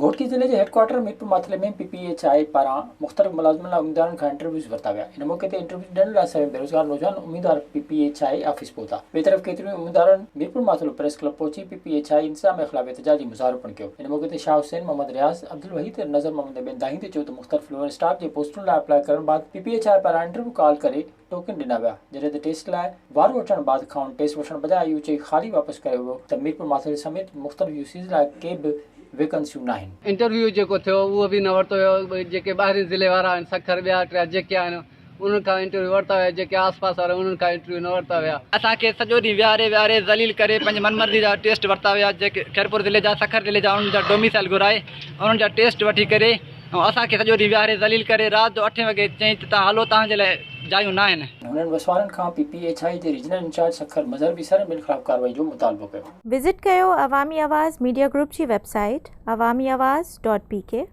گهوٽڪي ضلعي جي headquarter Mirpur Mathelo ۾ P P H I پاران مختلف ملازمن لاء اميدوارن کان انٽرويوز ورتا ويا. ان موقعي تي انٽرويوز ڏيڻ لاء سوين بيروزگار نوجوان اميدوار P P H I office پهتا. ٻئي طرف ڪيتريون ئي اميدوارن ميرپور ماٿيلو پريس ڪلب پهچي پي پي ايڇ I انتظاميه خلاف احتجاجي مظاهرو پڻ ڪيو. ان موقعي تي شاهه حسين، محمد رياض، عبدالوحيد، نظر محمد ۽ ٻين دانهيندي چيو ته مختلف لوئر اسٽاف جي پوسٽن لاء اپلاء ڪرڻ بعد پي پي ايڇ I پاران انٽرويو ڪال ڪري ٽوڪن ڏنا ويا جڏهن ته ٽيسٽ لاء وارو اچڻ بعد کانئن ٽيسٽ وٺڻ بجاء اهو چئي خالي واپس ڪيو ويو ته ميرپور ماٿيلي سميت مختلف يو سيز لاء ڪي به ويڪنسيون ناهن. انٽرويو جيڪو ٿيو اهو به نه ورتو ويو جيڪي ٻاهرين ضلعي وارا آهن سکر ٻيا ٽيا جيڪي آهن انهن کان انٽرويو ورتا ويا جيڪي آس پاس وارا انهن کان انٽرويو نه ورتا ويا. اسان کي سڄو ڏينهن ويهاري ويهاري ذليل ڪري پنهنجي من مرضي جا ٽيسٽ ورتا ويا جيڪي خيرپور ضلعي جا سکر ضلعي جا انهن جا ڊوميسائل گهرائي انهن جا ٽيسٽ وٺي ڪري ۽ اسان کي سڄو ڏينهن ويهاري ذليل ڪري رات جو اٺين وڳي چيائين ته توهان هلو توهان جي لاء جايون ناهن. هنن وسوارن کان پي پي ايڇ I جي ريجنل انچارج سکر مظهر به ٻين خلاف ڪارروائي جو مطالبو ڪيو. وزٽ ڪيو عوامي آواز ميڊيا گروپ جي website Awami Awaz dot P K.